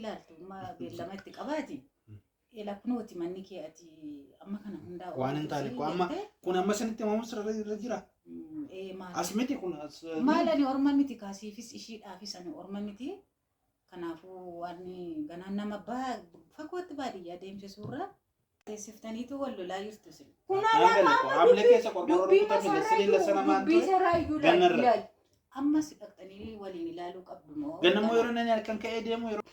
ilaaltu amma beellama itti qabaati. Ela kunooti manni kee ati amma kana hundaa Waan hin taane koo amma kun amma isinitti himamu sirra irra jira. Ee maal? As miti kun as. Maal ani orma miti kaasiifis ishiidhaafis ani orma miti. Kanaafuu waan ganaan nama fagootti baadiyyaa deemsisuurra teessiftaniitu wal lolaa jirtu isin. Kun Naan galle alaabaa koo amma haamlee dubbii keessa qorqorroo dubbii rukutame lassilii lassana maan dubbii ture. saraayyuu Gannarra. ilaali. Ammas dhaqxanii waliin ilaaluu qabdu moo? Gannammoo yeroo inni halkan ka'ee deemu yeroo.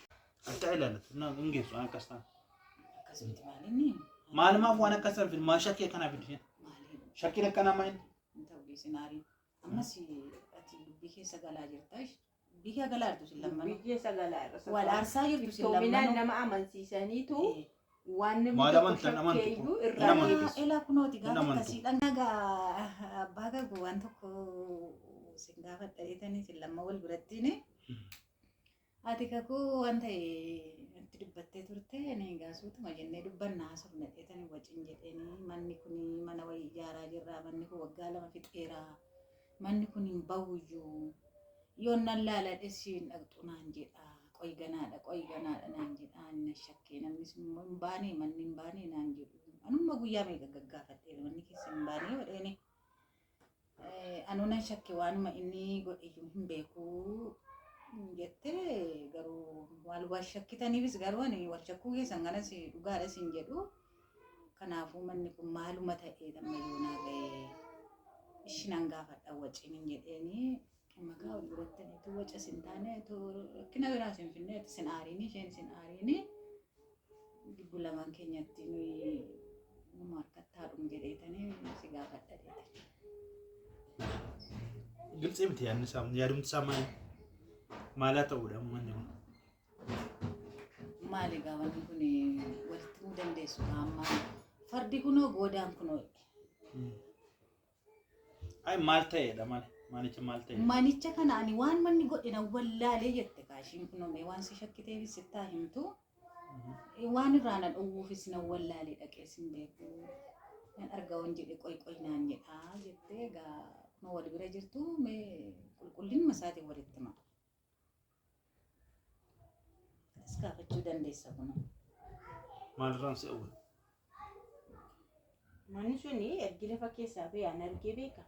Akka ilaallatu na hin geessu waan akkas ta'an. Akkas miti maalinni? Maalumaaf waan akkas ta'an fidu maal shakkii akkanaa fidu isheen? Maaliin Shakkiin akkanaa maal? hin ta'u geessin aariin. Ammas ati dubbii keessa galaa jirta. Dubbii keessa galaa jirtu isin lammanuu. Dubbii keessa galaa irra. Wal aarsaa jirtu isin Iftoominaan lammanuu. nama amansiisaniitu Eh. waan namni Maal tokko amantan amantu shakkeeyyuu kun? irraa Hin amantu. deebisu. Elaa kunooti Hin gaafa amantu. akkasii dhangaa abbaa gagu waan tokko sin gaafadha jettanii isin lamma wal birattiin. Ati kakuu waan ta'e natti dubbattee turte ani gaasuutuma jennee dubbanna haasofna jettanii wacin jedheenii manni kun mana wayii ijaaraa jirra manni kun waggaa 2 fixeera manni kun hin bahuyyuu yoon nan laaladhe siin dhaqxu naan jedha qoy ganaadha qoy ganaadha naan jedha ani na shakkee namnis immoo hin baane manni hin baane naan jedhu anumma guyyaa meeqa gaggaafadheera manni keessa hin baane jedheeni. Anuu nan shakke waanuma inni godhe iyyuu hin beeku jette garuu wal wal shakkitaniifis garuu ani wal shakkuu keessan kanas dhugaadha sin jedhu. Kanaafuu manni kun maaluma ta'ee amma yoonaa ga'e ishi nan gaafadha waciin hin jedheeni maqaa wal birattaniitu waca sin taane rakkina biraa sin finne sin aariini isheen sin aariini gidduu lamaan keenyatti nuyi numa harkattaadhum jedheetanii si gaafadha jedhe. Giltsii miti yaadni isaa yaadumti isaa maali? Maalaa ta'uudha manni kun? Maali egaa wanni kun walitti himuu dandeessu amma fardi kunoo goodaan kunoo. Ay maal ta'eedha maali? Manicha maal ta'e? Manicha kana ani waan manni godhe na wallaalee jette kaashiin kunoo mee waan si shakkiteefis sittaa himtu. Waan irraa na dhowwuufis na wallaalee dhaqee sin beeku. Nan arga waan jedhe qoy qoy naan jedhaa jettee egaa kunoo wal bira jirtu mee qulqullinuma isaatiin walitti hima. As gaafachuu dandeessa kunoo. Maalirraan si dhowwe? Manni suni ergi lafa keessaa ba'e an argee beeka.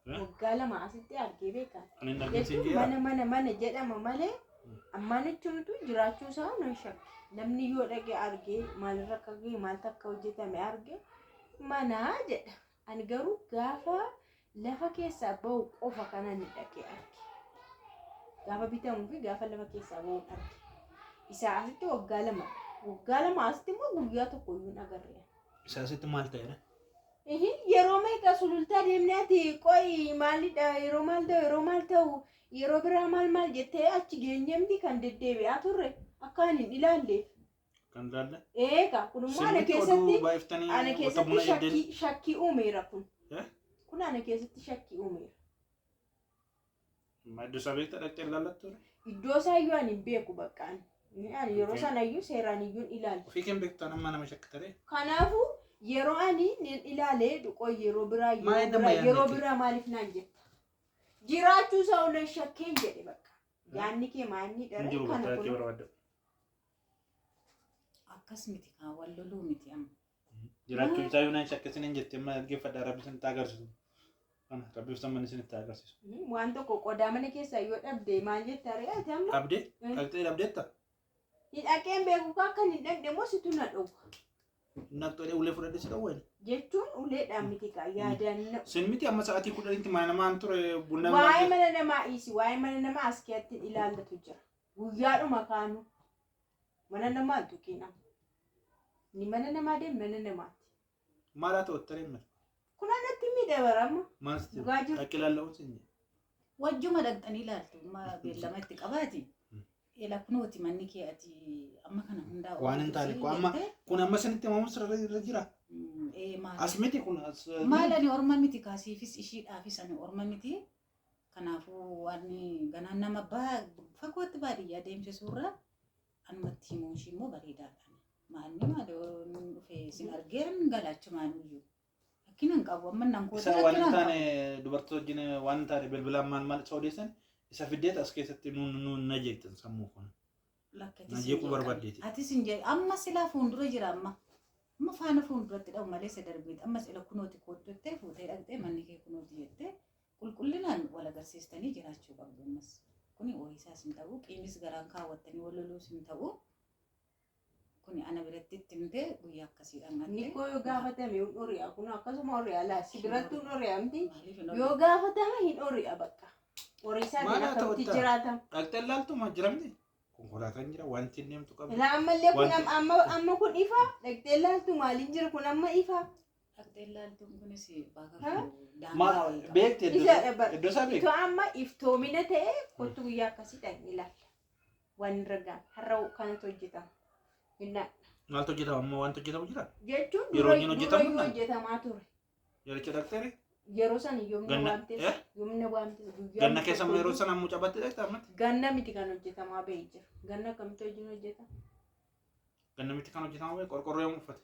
Eh? Waggaa 2 asitti argee beeka. Ani hin argin siin Jechuun jeera. mana mana mana jedhama malee ammaan achumtu jiraachuu isaa nan shakka. Namni yoo dhaqe argee maalirra akka ga'e maaltu akka hojjetame arge mana jedha. Ani garuu gaafa lafa keessaa ba'u qofa kan ani dhaqee arge. Gaafa bitamuu fi gaafa lafa keessaa ba'u arge. Isaa asitti waggaa 2. Waggaa 2 asitti immoo guyyaa tokko iyyuu hin agarre. Isaa asitti maal ta'eera? Ihi, yeroo meeqa sulultaa deemnee ati qo'i maalidha yeroo maal ta'u yeroo maal ta'u yeroo biraa maal maal jettee achi geenyemti kan deddeebi'aa turre akka ani hin ilaalleef. Kan ilaalle? Eega kun immoo ana Simmitti oduu keessatti baay'iftanii ana wanta keessatti buna eddeen. shakkii shakkii uumeera kun. Eh? Kun ana keessatti shakkii uumeera. Iddoo isaa beektaa dhaqxee ilaallattu? Iddoo isaa iyyuu ani hin beeku bakka ani. Ani yeroo Okay. sana iyyuu seeraan iyyuu hin ilaalle. Ofii kee hin beektu amma nama shakkitaree? Kanaafuu yeroo ani nin ilaalee dhuqoo yeroo biraa yeroo Maal nama biraa yaadne yeroo kee? biraa maaliif naan jetta? Jiraachuu isaa olan shakkeen jedhe bakka. Yaanni kee maanni Hin dha jiru kana bakka kee kun. barbaaddu. Akkas miti kaa wal loluu miti amma. Jiraachuun isaa yoo naan shakkisiin hin jette amma dhaggeeffadhaa rabbi isinitti haa agarsiisu. Kana rabbi ibsa manni isinitti haa agarsiisu. Waan tokko qodaa mana keessaa yoo dhabde maal jetta ree ati amma? Dhabdee? Dhaqxee dhabdeetta? Hin dhaqeen beeku kaa kan hin dhaqne immoo situ na dhowwa. Naqxee ulee fudhadhe si dhowwa inni. Jechuun uleedhaan miti kaa yaadaan na. Sin miti amma sa'aatii 10tti mana namaan ture bunna Waa'ee mana namaa dhiisi waa'ee mana namaa as keessatti ilaallatu jira. Guyyaadhuma kaanu mana namaa hin tuqiin amma. Inni mana namaa deemu mana namaati. Maal haa ta'u tareen mala. Kun anatti miidha barama. Maal sitti Dhugaa jiru. dhaqi ilaalla'uun sin jedhe. Wajjuma dhaqxanii ilaaltu amma beellama itti qabaati. Ela kunooti manni kee ati amma kana hundaa Waan hin taane koo amma kun amma isinitti himamu sirra irra jira. Ee maal? As miti kun as. Maal ani orma miti kaasiifis ishiidhaafis ani orma miti. Kanaafuu waan ganaan nama fagootti baadiyyaa deemsisuurra anumatti himuun ishii immoo bareedaadha. Maalni maal yoon dhufe isin argeen galaachumaan iyyuu. Rakkina hin qabu amma nan kooti Isa waan rakkina hin hin qabu. taane dubartoota wajjin waan hin taane bilbilaan maal maal isa odeessan isa fiddeet as keessatti nuun nuun na jeeqxan sammuu kun. Lakki Na atis hin jeequu jeeqamin. barbaaddeeti. Atis hin jeeqamin. Amma silaa fuuldura jira amma. Amma faana fuulduratti dha'u malee isa darbeeti. Amma sila kunooti koottu jettee fuutee dhaqxee manni kee kunooti jettee qulqullinaan wal agarsiistanii jiraachuu qabdu ammas. Kuni ho'isaas hin ta'u, qiimis garaan kaawwattanii wal loluus hin ta'u. Kuni ana biratti itti himtee guyyaa akkasiidhaan Inni gattee. koo yoo gaafatame hin ori'a kun akkasuma ori'a laasi birattuu hin ori'a miti. Maaliif hin Yoo ori'u? gaafatame hin ori'a bakka. Horiisaatiin Maal haa ta'u akkamitti ta'a? jiraatama. Dhaqxee ilaaltu ma jira miti? Konkolaataan jira wanti inni deemtu qabdi. Ilaa ammallee kun Wanti amma amma kun ifa dhaqxee ilaaltu maaliin jira kun amma ifa. Dhaqxee ilaaltuun kunis bakka Ha? daangaa Maal wayii qaba. beekti iddoo Isa isaa bar iddoo isaa itoo beekti. amma iftoomina ta'e kottu guyyaa akkasii dhaqni ilaalla. Waan irra gahan har'a kanatu hojjetama. Innaa Maaltu hojjetama amma wanti hojjetamu jira? jechuun Yeroo dura inni hojjetamu durayyuu naan hojjetamaa ture. yericha dhaqxeere Yeroo sana yoomna ganna waamtes eh yoomna waamtes guyyaa ganna keessa amma yeroo tokkoyyuu sana ammoo cabatti dhaqxe ammatti ganna miti kan hojjetamaa ba'ee jira. Ganna akkamitti hojiin hojjetama? ganna miti kan hojjetamu ba'e qorqorroo yommuu uffate.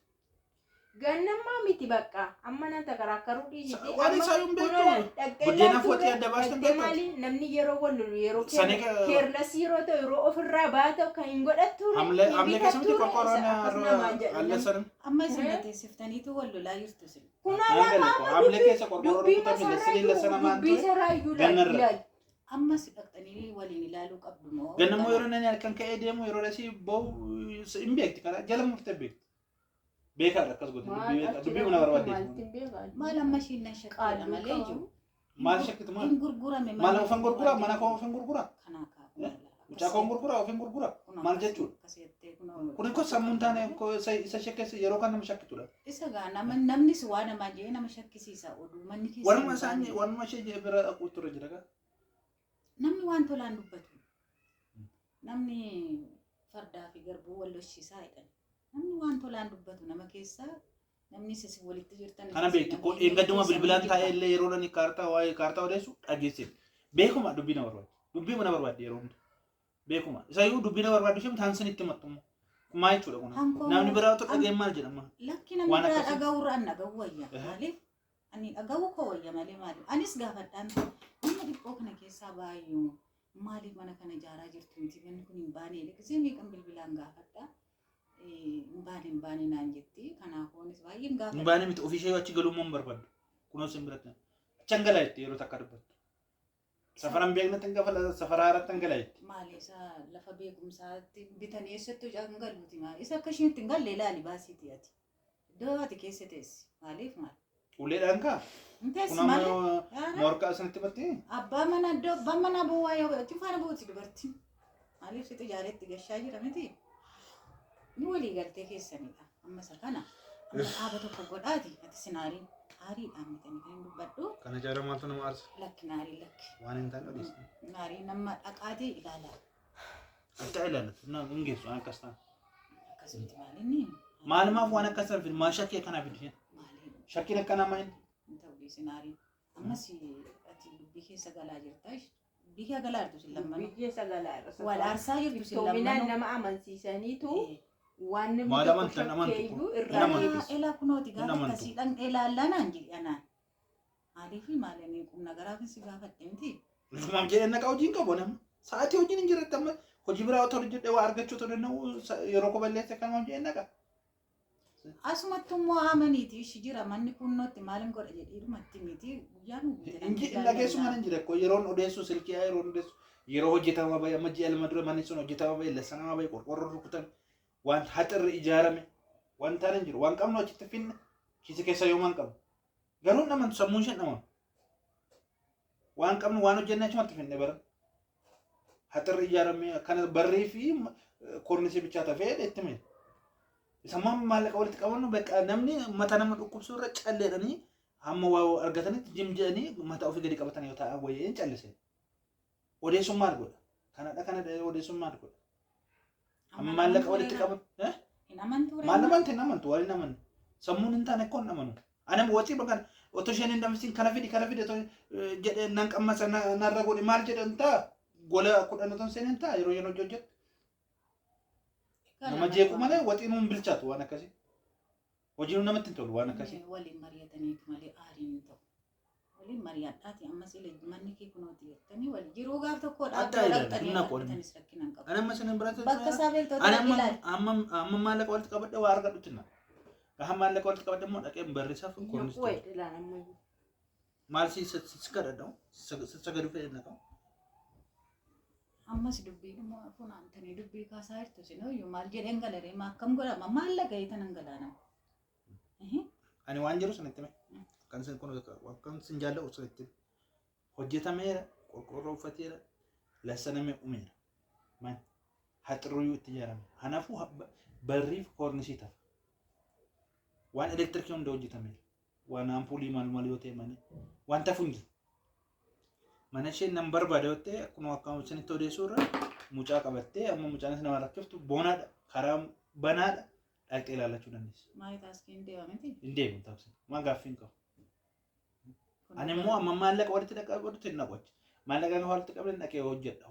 Gannammaa miti bakka amma nan takaraakkaruu dhiisiti Waan amma isaa yoon kunoo beektu dhaqxee buddeenaaf ilaaltu waxii adda baastan dhaqxee beektu. maali namni yeroo wal lolu yeroo Sanii keerless yeroo ta'u yeroo ofirraa baata kan hin godhatture hamlee hin hamlee keessa miti bitatture qorqorroon isa akkas namaan jedha haalli namni. sana. Amma isin Eh? gateessiftaniitu wal lolaa jirtu isin. Kun Naan alaabaa galee amma hamlee dubbii keessa qorqorroo dubbii rukutame lassinii masarrayyuu lassana maan dubbii ture saraayyuu gannarra. ilaali. Ammas dhaqxanii waliin ilaaluu qabdu moo Gannammoo kana? yeroo inni halkan ka'ee deemu yeroo dhasii ba'u hin beekti karaa jala murtee beekti. Beekaadha akkas goote dubbii Maal beekaa achi dubbii mana dhaqxee barbaaddeeti. maaltiin beekaa? Maal amma ishiin nan shakkeedha Qaalluu malee qaba. jiru. Maal shakkitu maal? Hin gurgurame Maal malee ofin gurguraa mana koo ofin gurguraa Kanaa kaa'u. mucaa koo gurguraa ofin gurguraa maal jechuudha? Kun koo sammuun taane koo isa shakkeessa yeroo kan nama shakkitudha. Isa gaa nama namnis waa namaa jedhee nama shakkisiisa oduu manni keessa Warma hin isaan baane. warma ishee bira dhaquu ture jira gaa. Namni waan tolaan dubbatu. Namni fardaa fi garbuu wal lolchiisaa jedhan. Namni waan tolaan dubbatu nama keessaa namni isin walitti jirtan. Kana beekti koo dheengadduma bilbilaan taa'ee illee yeroo dhani kaartaa waa'ee kaartaa odeessu dhageesse. Beekuma dubbii na barbaadde. Dubbii na barbaadde yeroo hunda. Beekuma. Isayyuu dubbii na barbaaddu ishee taan itti himattu immoo. Maal jechuudha kun? Hankoo Namni biraa otoo dhageen maal jedhama? Lakki namni Waan biraa akkasii. dhaga'uurra an dhaga'uu wayya. Ehe. Maaliif? Ani dhaga'uu koo wayya malee maaliif? Anis gaafadhaan nama dhiphoo kana keessaa baay'uu maaliif mana kana ijaaraa jirtu miti manni kun hin baane gisee meeqan bilbilaan gaafadha. Hin baane hin baane naan jetti. Kanaafuu anis baay'een Hin gaafadha. baane miti ofii ishee achi galuu immoo hin barbaaddu. Kunoo isin biratti. Achan galaa jetti yeroo takka dubbattu. Safara hin beeknetti hin gafala safara haaratti hin galaa jetti. Maali isa lafa beekumsaatti bitanii eessattuu hin galuuti maali? Isa akka isheen itti hin galle ilaali baasiiti ati. Iddoo ati keessa teessi. Maaliif maali? Uleedhaan kaa? Hin teessi Kun malee. amma Yaara. morkaa isinitti battee? Abbaa mana iddoo abbaan manaa bu'aa yoo achi faana buuti dubartiin. Maaliif situ ijaareetti gashaa jira miti? Ni walii galtee keessanidha. Amma isa kana amma dhaaba tokko godhaati ati sinaariin aariidhaan miti ani kan hin dubbadhu Kana jaara maaltu nama aarsa? lakki naariin lakki. Waan hin taane odeessa. Naariin amma dhaqaatii ilaalaa. Akka ilaallatu na hin geessu waan akkas ta'an. Akkasumti maalinni Maalumaaf waan akkas ta'an fidu maal shakkii akkanaa fidu isheen? maaliin Shakkiin akkanaa maal? hin ta'u dhiisi naariin. Ammas ati dubbii keessa galaa jirta. Dubbii kee galaa jirtu sin lammanuu. Dubbii keessa galaa irra Wal aarsaa jirtu sin Iftoominaan lammanuu. nama amansiisaniitu waan namni Maal tokko amantan amantu kun? shakkeeyyuu Hin irraa amantu. deebisu. Elaa kunooti Hin gaafa amantu. akkasii dhaqnee ilaallaa naan jedhi anaan. Maaliif maaliin qubna garaafin si gaafadhe miti. Ilmaaf jedhee naqa hojiin qabu nama. Sa'aatii hojiin hin jirretti amma hojii biraa otoo hojjedhee waa argachuu otoo danda'u yeroo koo balleesse akkanuma jedhee naqa. Asumatti immoo amaniiti ishi jira manni kunnootti maalin godha jedhee miti guyyaan guute Inji dhageessu mana hin jire ko yeroon odeessu silkii yeroon odeessu yeroo hojjetama bahe amma ji'a lama dura manni sun hojjetama bahe lassanama bahe qorqorroon rukutame waan haxirri ijaarame waan taane hin jiru waan qabnu achitti finne kiisa keessa yoo maan qabnu garuu hin amantu sammuun isheen amanu waan qabnu waan hojjenne achumatti finne bara haxirri ijaarame akkana barrii fi kornisii bichaa tafee itti mee isa amma maallaqa walitti qabannu bakka namni mataa nama dhukkubsuu irra calleedhanii hamma waa argatanitti jim jedhanii mataa ofii gadi qabatan yoo ta'an wayii hin callise. Odeessuun maal godha? Kanadha kanadha odeessuun maal godha? Amma maallaqa walitti qaban. Hin amantuu Maal amantu hin amantu waan hin amanne. Sammuun hin taane akkoo hin amanu. Ani waxii bakka otoo isheen hin danfisiin kana fidi kana fidi otoo jedhee nan qammasa narra godhe maal jedhe hin ta'a. Gola kudhan otoo hin seenin ta'a yeroo isheen hojii hojjettu. Nama jeequ malee waxiin hin bilchaatu waan akkasii. Hojiin namatti hin tolu waan akkasii. Waliin mari'ataniitu malee aariin hin ta'u. Waliin mari'adhaati ammas illee manni kee kunooti jettanii wal jiruu gaaf tokko Adda dhaabbii ilaali, dhaqxanii hin naqu. dhaqxanis rakkina hin qabu. Ani amma isin biratti Bakka isaa beektoota Ani amma ilaali. amma amma maallaqa walitti qabadhe waa argadhutti na. Gaafa maallaqa walitti qabadhe immoo dhaqee barreessaaf Naquu wayidha laan ammayyuu. Maal si si kadhadha si sagadu fedhe naqamu. Ammas dubbiidhuma funaantanii dubbii kaasaa jirtu isin maal jedheen galaree maa akkam godhama maallaqa eetan galaanama. Ani waan jiru sanitti hime. Kan isin kun kan isin jaallatu sanitti hime. Hojjetameera, qorqorroo uffateera, lassanamee dhumeera. Man haxirruyyuu itti ijaarame. Kanaafuu barriif koornisii tafa. Waan elektirikii hunda hojjetameera. Waan ampuulii maal maal yoo ta'e malee waan tafu hin jiru. Mana isheen nan barbaada yoo ta'e akkuma akka isinitti odeessuu irra mucaa qabattee amma mucaanis nama rakkiftu boonaadha karaa banaadha dhaqxee ilaallachuu dandeessa. Maali taaskiin deema miti? Hin deemu taabsa. Waan gaaffii hin qabu. Ani immoo amma maallaqa walitti qabdutti hin naqu achi. Maallaqa gaafa walitti qabde dhaqee hojjedha.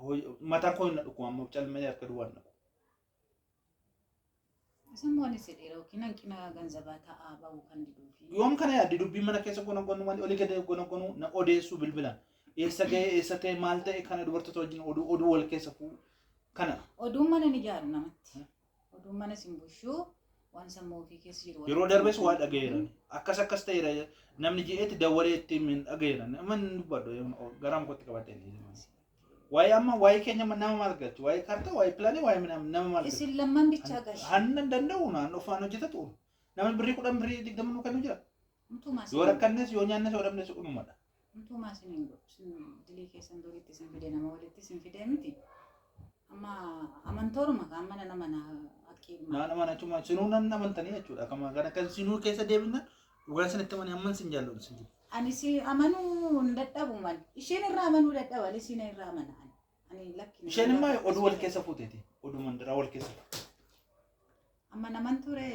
Mataan koo hin dhukkuba amma calmee harka duwwaan naqu. Isin waan isin dhiira yookiin hanqina ganzabaa ta'aa ba'uu kan diduufi. Yoom kana yaadde dubbii mana keessa gonogonu malee olii gadi gonogonu na odeessuu bilbilaan. Eessa ga'e eessa ta'e maal ta'e kana dubartoota wajjin oduu oduu wal keessa fuu kana. Oduun mana ni ijaaru namatti. Oduun mana sin bushuu waan sammuu ofii keessa jiru. Yeroo darbes waa dhaga'eera. Akkas akkas ta'eera namni je'eetti dawwalee ittiin hin dhaga'eera. Nama hin dubbadhu garaan kootti qabatee. Waa'ee amma waa'ee keenya nama maal galchu? Waa'ee kaartaa, waa'ee pilaanii, waa'ee nama maal galchu? Isin lamman bichaa gashi. Hanna danda'u naan ofaan hojjetatu. Namni birrii 10 birrii 20 nu kennu jira. Umtumaa Yoo rakkannes yoo nyaannes yoo dhabnes dhumadha. Umtumaa isin hin godhu. Isin dilii keessan walitti isin fide nama walitti isin fide miti. Amma amantooruma kan mana nama na akkiidhuma. Naan amanachuma sinuu nan amantanii jechuudha. Akkuma kana kan sinuu keessa deebinna dhugaan sinitti amanii amman sin jaalladhu sin jibbu. Ani si amanuu hin dadhabu man. Isheen irraa amanuu dadhaba ani siin irraa amana ani. Ani lakki. Isheen immoo oduu wal keessa fuuteeti. Oduu mandaraa wal keessa fuute. Amma naman ture.